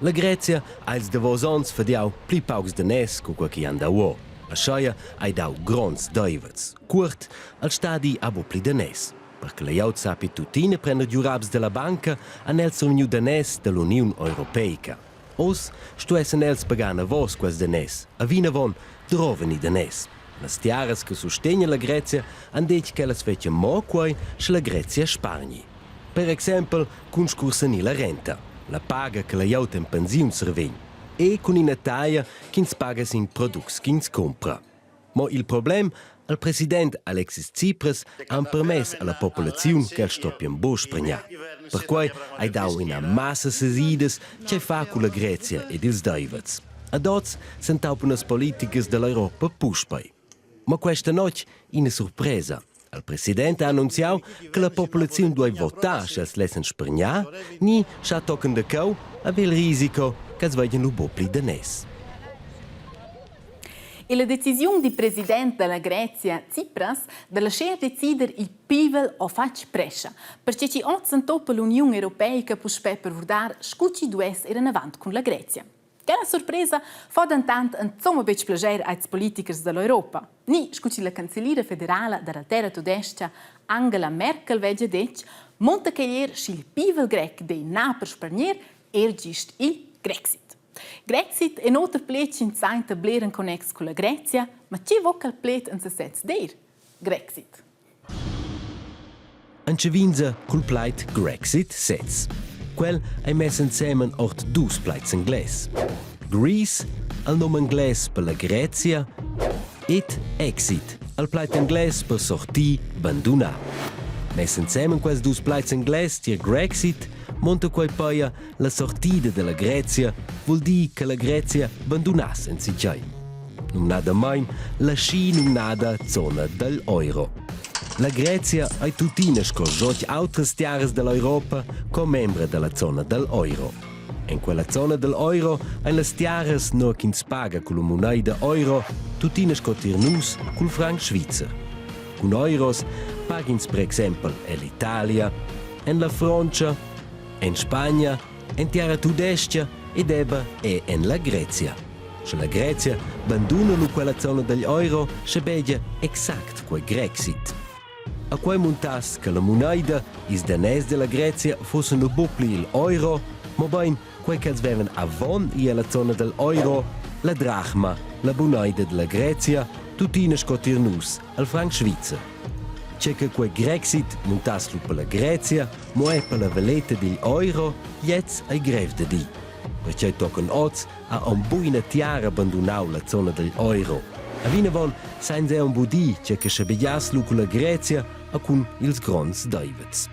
La Grezia ha ils davos onns fadiau pli paucs daners co quei che han dau o. Aschia hai dau gronds deivets. Cuort, al stadi ha buc pli daners. Per che la glieud sappi tuttina prender giu raps dalla banca, han els survegniu daners dall'Uniun Europeica. Oz stuessen els pagar anavos quels daners, a vinavon drovan i daners. Las tiaras che sustegnan la Grezia han detg ch'ellas fetschien mo quei, sche la Grezia spargni. Per exempel cun scursanir la renta, la paga che la glieud en pensiun survegn e cun ina taglia ch'ins paga sin products ch'ins cumpra. Mo il problem, il president Alexis Tsipras ha empermess alla populaziun ch'els stoppien buc spregnar. Perquei hai dau ina massa sesidas che fa culla Grezia ed ils deivets. Ad oz s'entaupan las politicas dall'Europa puspei. Ma questa notg ina surpresa. Il president ha annunziau che la populaziun duei votar sch'els lessen spargnar ni scha tochen da cheu haver il risico ch'els vegien lu buc pli daners. E la decisiun dil president dalla Grezia Tsipras da laschar decider il pievel ho fatg prescha, perche chi hoz s'antopa l'Uniun europeica puspè per vurdar scu chi duess ir inavant cun la Grezia. Quella surpresa fa dentant insomma betg plaschair als politichers da l'Europa. Ni scu chi la canzeliera federala da la terra tudestga Angela Merkel vegia detg, monta quai er sch'il pievel grec dei na per spargner er gist il Grexit. Grexit è in oter pled ch'ins sainta bler en connex culla Grezia, ma tgi vo quel pled en sesez dir? Grexit. Entschevinza cul plaid Grexit sez. Quel ei mess ensemen ord dus plaids englais. Greece, al num englais per la Grezia, ed exit, al plaid englais per sortir, bandunar. Mess ensemen quels dus plaids englais tier Grexit monta quei paia la sortida dalla Grezia, vul dir che la Grezia bandunass enzatgei. Numnadamain la schi numnada zona dagl euro. La Grezia ei tuttina sco tut autras tiaras dall'Europa commembra dalla zona dal euro. En quella zona dal euro ein las tiaras nua ch'ins paga culla muneida euro tuttina sco tier nus cul franc svizzer. Cun euros pag'ins per exempel ell'Italia, en la Frontscha, en Spagna, en tiara tudestga ed eba è en la Grezia. Sche la Grezia banduna lu quella zona dagl euro, sche begia exact quei Grexit. A quei muntass che la muneida, ils daners della Grezia fussen lu buc pli igl euro, mobein quei ch'els vevan avon ir alla zona dagl euro, la drachma, la muneida della Grezia, tuttina sco tier nus al franc svizzer. Tgei che quei Grexit muntass lu per la Grezia, mo è per la valeta digl euro, gliez ei grev da dir. Pertgei tochen oz ha aunc buc ina tiara bandunau la zona digl euro. A vinavon sainz aunc buc dir tgei che schabegiass lu culla Grezia a cun ils gronds deivets.